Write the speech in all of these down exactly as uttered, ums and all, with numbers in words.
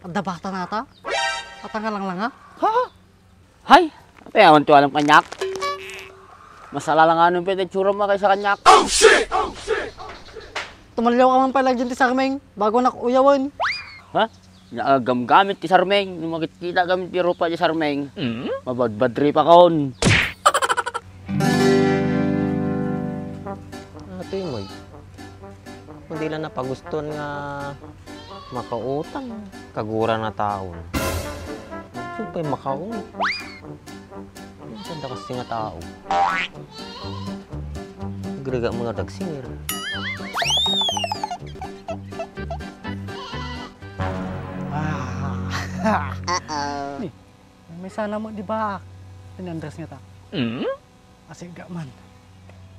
Dabata nata? Atangalanglanga? Ha? Hay! Apay awan ti alam kaniak? Masala la nga no pwede itsura mo kaysa kaniak. Tumalyaw ka man pay lagi ti sarming bago nak uyawen. Ha? Naagamgamit ti sarming. No makitkita gamin ti rupa ti sarming. Mm? Mabadbadripakon. Ate Moy, kung di lang napagustuhan nga makautang, kagura na taon. Saan pa'y makaon? Ang ganda kasi nga tao. Agrega mga dagsir. Ah. Uh-oh. Ni, may sana mo, di ba? Pinandres nga ta. Mm? Asiga man.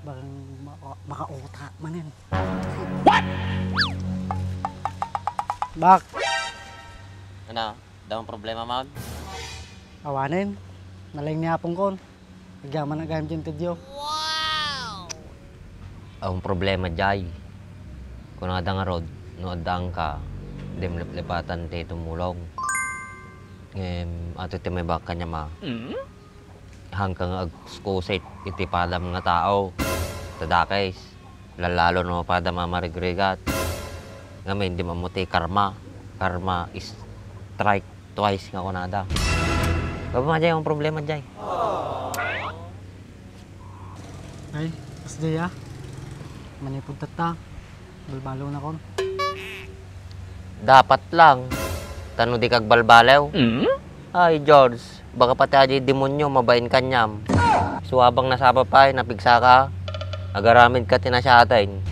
Barang ma-, makauta manen. What? Bak. Ano? Daw ang problema, Mount? Awanen. Nalaing ni Apong kon. Agyaman na gayam dyan, Tedyo. Ang problema, Jay. Kunada nga rod, no addaanka, dim leplepatan ti tumulong. Ngem, ato ti may baka niya ma. Mm? Hangka nga agkuskusit iti padam nga tao. Tadakes, lallalo no padam a marigrigat. Ngamin, di mo ti karma. Karma is strike twice nga kunada. Baba, Jay, ang problema, Jay. Ay, kasdi a. Manipud tatta. Balbalo na kon. Dapat lang. Tano di kagbalbalew? Mm? Ay, George, baka pati adi demonyo mabain kanyam. Suabang nasapa pay, napigsa ka. Agaramid ka ti nasiaten.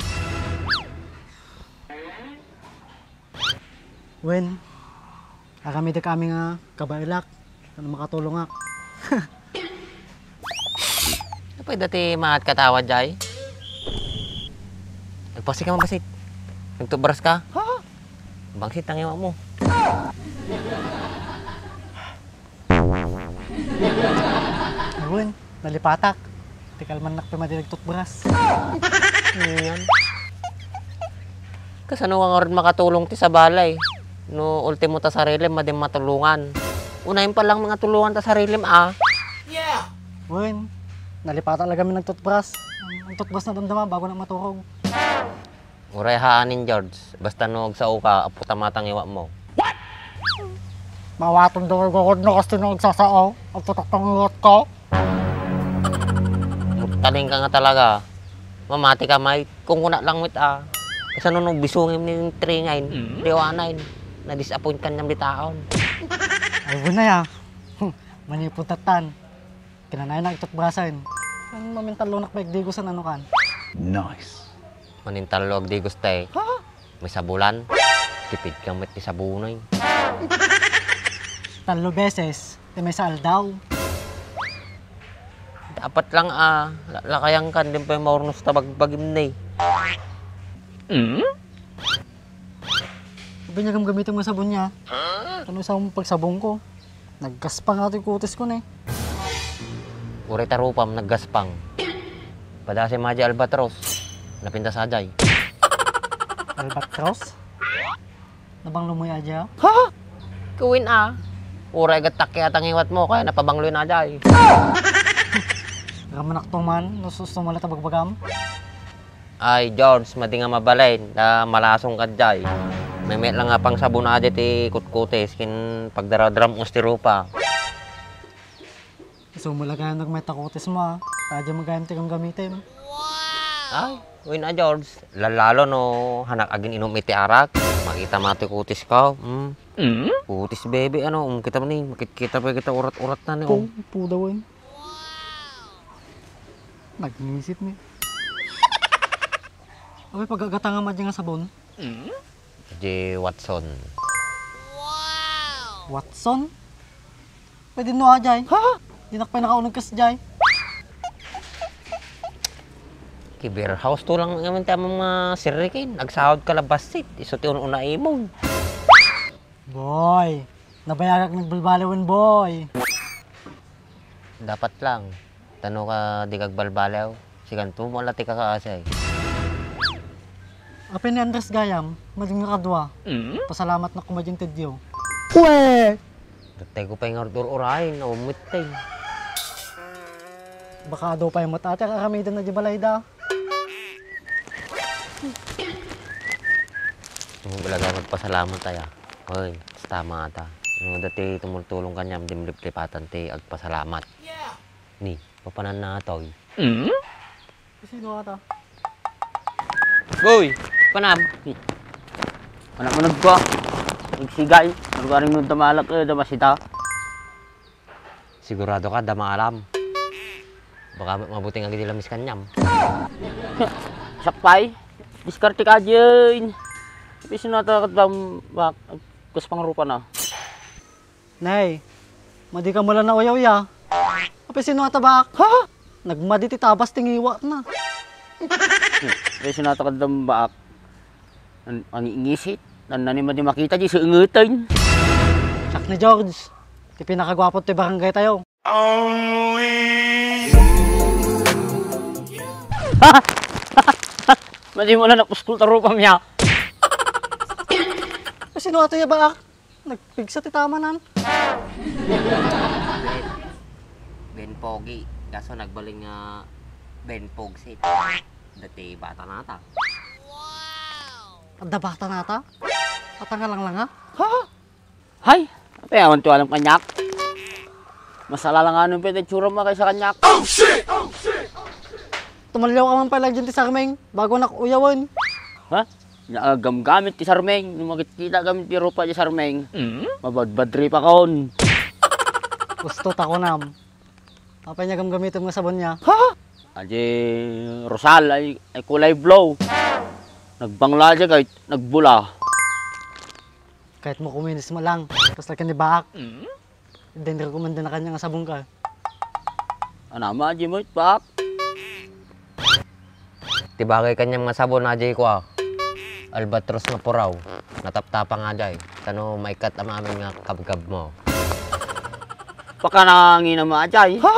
Wen, aramidek amin nga kabaelak, tapno makatulongak. Apay dati maat katawa, Jay? Nagpasi ka, mabasit. Nagtubras ka? Ha? Bangsit ang iwa mo. Awen, nalipatak. Ti kalmannak pay madi nagtutbras. Ano yan? Kasano nga ngarud makatulong ti sabali? No ultimo ta sarilim, madi matulongan. Unayen pa lang nga tulongan ta sarilim, a. Wen, nalipatak la gamin nagtutbras. Ang tutbras na damdama bago na maturog. Uray haanin, George. Basta no agsao ka, apputa matang iwa mo. What? Mawaton daw igurod no kasta no agsasao. Apputak tang iwat ko. Mutaling ka nga talaga. Mamati ka, mate. Kung kuna lang met, a. Kasano no bisungem ni tringain, mm, di awanen. Na-disappoint kanyam di taon. Ay, bunay, a. Manipud tattan. Kinanayon na itutbrasen. Ang mamintallonak pay agdigosan, ano kan? Nice. Manintallo agdigos tay. Ha? May sabulan. Tipid ka met ti sabunay. Tallo beses, ti maysa aldaw. Dapat lang, a, la-, lakayan kan, din pay maurnos ta bagbagim ne. Mm? Abi nga gamgamitem nga sabon niya. Ano sa pagsabong ko? Naggaspang atoy kutis ko ne. Uray ta rupam, naggaspang. Padasem a jay albatros. Napintas a jay. Albatros? Nabanglo mo ya jay? Ha? Kuwin a. Uray gattak yata ngiwat mo, kaya napabanglo na jay. Ramanak to man, no sus-, sumala ta bagbagam. Ay, George, madi nga mabalin, ta malasong ka jay. Maymayat lang nga pang sabon a jay ti kutkutis, kin pagdaradaram ti rupa. Isu mo la gayam nagmayat a kutis mo, a. Ta jay gayam ti gamgamitem. Ay, wen a, George, lallalo no, hanak agin-inum iti arak. Makita ma ti kutis ko, hmm. Mm? Kutis bebe, ano, um, kita mo ni, makit-, kita pa kita urat-urat na ni, oh. Pung, puda, wen. Nagnisit ni. Apay paggatangam a jay nga sabon? Mm? Jay Watson. Watson? Pwede no a jay? Ha? Dinak pay nakauneg kas jay. Ki beer house to lang ngamin ti amang masirikin. Agsahod ka la bassit. Isu ti un-una imog. Boy, nabayagak nagbalbaliwen, boy. Dapat lang. Tano ka di kagbalbaliw. Siganto mo la ti kakaasay. Apay ni Andres gayam, madi nga kadua. Mm? Pasalamat na kumadyan ti Dios. Pwe! Datay ko pay nga ur-urayen, naumit tay. Baka adu pay met ati a aramiden na di balayda. Ang talaga magpasalamat aya. Hoy, basta mata. Ano dati tumultulong kaniam, di maliplipatan ti agpasalamat. Ni, papanan na atoy. Sino ata? Boy, panam. Anak mo nagpa. Nagsigay. Nagkaring nung tamalak, eh, damasita. Sigurado ka, da maalam. Baka mabuting agidi lamis kaniam. Sakpay, diskarte ka, Jane. Tapi sino ata kadam, bak-, kas pangrupa na. Nay, madi ka mula na uyaw ya. Apay sino ata baak? Ha? Nagmadi ti tabas ti ngiwa na. Apay sino ata kadam baak? An-, angingisit. Nan nani madi makita di si ingeten. Siak ni George. Ti pinakagwapo ti barangay tayo. Only you. Madi mo na napuskol ta rupam ya. Sino ato ya baak? Nagpigsa ti tamanan. Ben, Ben Pogi. Kaso nagbaling nga Ben Pogsit. Dati bata nata. Adda bata nata? Ata nga langlanga? Ha? Hay! Apay awan ti alam kaniak. Mas alalanganon pay ti itsura mo kaysa kaniak. Tumalyaw ka man pala dyan ti sarmeng bago nak uyawen. Ha? Naagamgamit ti sarmeng. No makikita gamit ti rupa ti sarmeng. Mm? Mabadbadri pa kon. Gusto ta kunam. Apay nga gamgamitem nga sabon niya? Ha? Adi Rosal ay, ay kulay blue. Nagbangla di kay nagbula. Kahit mo kuminis mo lang, tapos lagi ni baak. Mm? Then recommend na kanya nga sabon ka. Anama, di mo it baak. Ti bagay kaniam nga sabon, ajay ko, ah. Albatros nga puraw. Nataptapang, ajay. Tano maikkat a maamin nga kabgab mo. Pakanangina mo, ajay. Ha?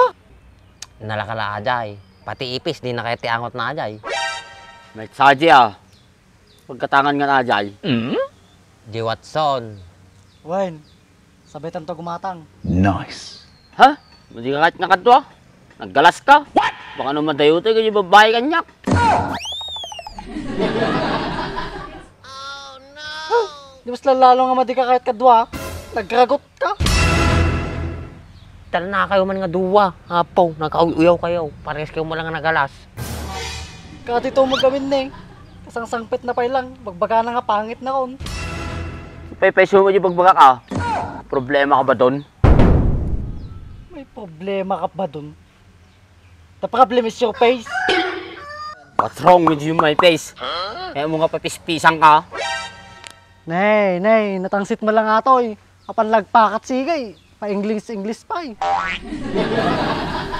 Nalakala, ajay. Pati ipis, di na kaya ti angot na, ajay. May saji, ah. Pagkatangan nga, ajay. Mm? Di Watson. Wine. Sabitan to gumatang. Nice. Ha? Madi ka kahit nga kadua? Naggalas ka? What? Baka no madayo tayo, kaya babae kaniak. Huh, di mas lalo nga madi ka kahit kadua? Nagragot ka? Talna kayo man nga duwa. Apo, nakauyaw kayo. Pares kayo mo lang nga nagalas. Kadi to mo gawin ni. Kasangsangpet na pay lang. Bagbagana nga pangit na kon. Paypayso mo di bagbagak, ah. Problema ka ba don? May problema ka ba don? The problem is your face. What's wrong with you, my face? Kaya mo nga papispisang ka? Nay, nay, natangsit mo lang atoy. Apan lagpakat sige, pa-English, English pa eh.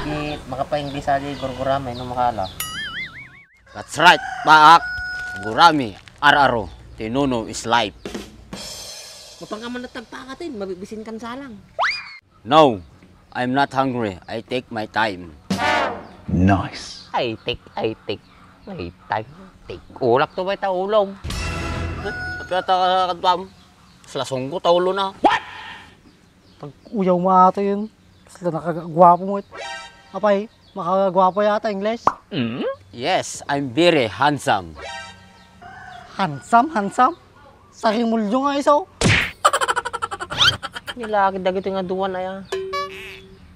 Di makapa-English aja gurgurami, no makala. That's right, baak. Gurami, ar-aro, tinuno is life. Mapang ka man natagpakatin, mabibisin kan salang. No, I'm not hungry. I take my time. Nice. I take, I take my time. Take ulak to may taulom. Apya ta kadam. Slasong ko taulo na. What? Tag-uyaw mo ato yun. Sila nakagwapo mo. Apay, makagwapo yata English? Mm? Yes, I'm very handsome. Handsome, handsome? Sarimulyo nga iso. Nilakid dagiti nga duwa na ya.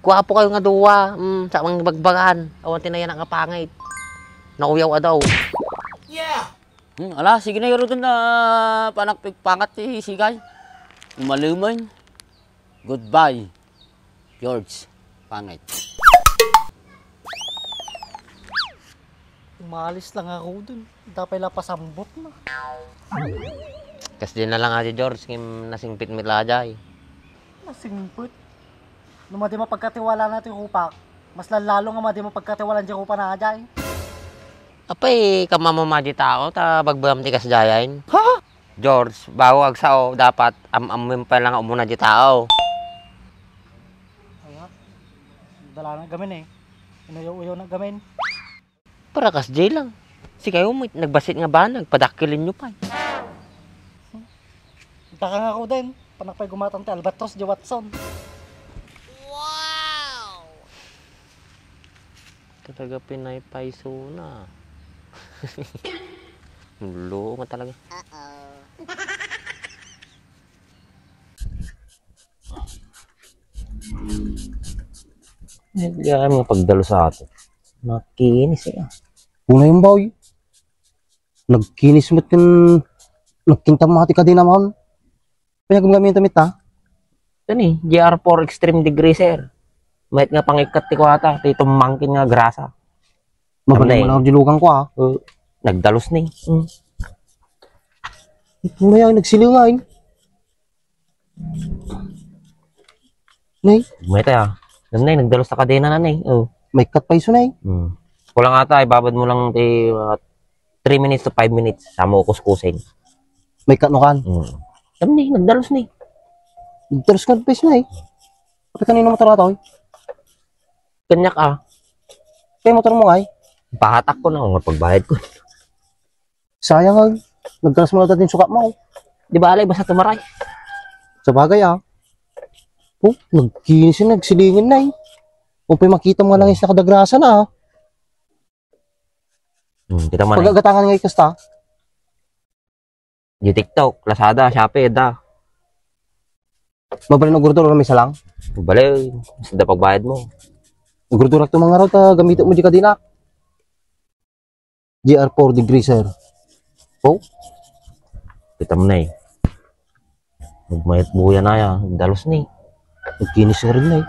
Guwapo kayo nga duwa. Mm, sa mga bagbagan. Awan tinayan nga pangit. Nauyaw a daw. Yeah! Hmm, ala, sige na, Yorudon na panakpigpangat ti sigay. Umalumen. Goodbye, George. Pangit. Umalis lang ako dun. Dapay la pasambot na. Kas di na lang aja, George, ngem nasingpit mi la aja, eh. Nasingpit? No madi mapagkatiwala na ti rupak, mas lalo nga madi mapagkatiwala di rupa na aja, eh. Apay, kamamama di tao, ta bagbagam ti kasdiayen. Ha? George, bago agsao, dapat am-ammem pay lang nga umuna di tao. Ay, ha? Dala na gamin eh. Inuyaw-uyaw na gamin. Para kasdiay lang. Sikayo, may nagbassit nga banag, padakkelenyo pay. Daka nga ako din. Panakpay gumatang ti albatros, di Watson. Talaga pinaypayso na. Loko nga talaga. Ay, di ay mga pagdalo sa ato. Nakinis eh. Una yung boy. Nagkinis mo kin... Nagkinta mo ti kadena mo. Panyagam kami ito, ha? Ito ni, G R four Extreme Degreaser. Mayat nga pangikkat ti kuwata, ti tumangkin nga grasa. Mabalin Tamnay. Mo lang ang dilugan ko, ha? Uh, nagdalos ni. Mm. Mayat nagsilingan. Nay? Mayat, ah. Nay, nagdalos na kadena na, nay. Oh. May cut pa iso, nay. Hmm. Kulang ata, ibabad mo lang ti, uh, three minutes to five minutes. Sa mo kuskusin. May cut no kan? Hmm. Tamnay, nagdalos ni. Nagdalos ka pa iso, nay. Pati kanino motor ato, eh? Kanyak, ah. Kaya motor mo, ay? Pahatak ko na, kung pagbayad ko. Sayang, ah. Nagkalas mo na dati yung sukat mo, ay. Di ba, alay, basta tumaray. Sa bagay, ah. Oh, nagkinis yun, nagsilingan na, eh. O, pa'y makita mo nga lang yung nakadagrasa na, ah. Hmm, kita mo na. Pagagatangan nga ikasta. Di TikTok, Lazada, Shopee, da. Mabalin ugurdur, may salang? Bale, basta da pagbayad mo. Ugurdur at tumang araw, ta gamitin mo di kadena. G R four Degreaser. Oh? Kita mo na eh. Nagmayat buya na ya, dalos ni. Nagkinis nga rin na eh.